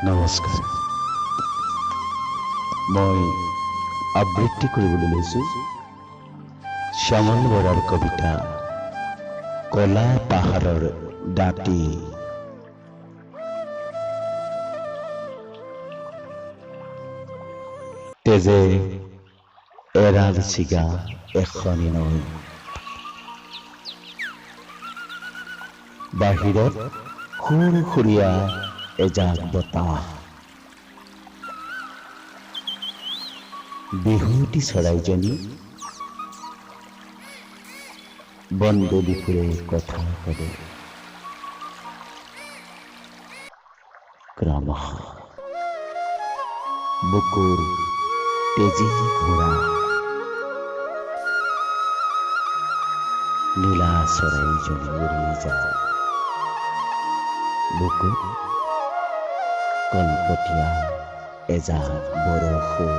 নমস্কাৰ। মই আবৃত্তি কৰিবলৈ লৈছো শ্যামল বৰাৰ কবিতা কলা পাহাৰৰ দাঁতি। তেজে এৰাল ছিগা এখনি নৈ, বাহিৰত সুৰসুৰীয়া এজাক বতাহ, বিহুৱতী চৰাইজনী বনদলি ফুৰে কথা ক'লে। ক্ৰমশ বুকুৰ তেজী ঘোঁৰা নীলা চৰাইজনী উৰি যায়, বুকুত কলপতীয়া এজাক বৰষুণ।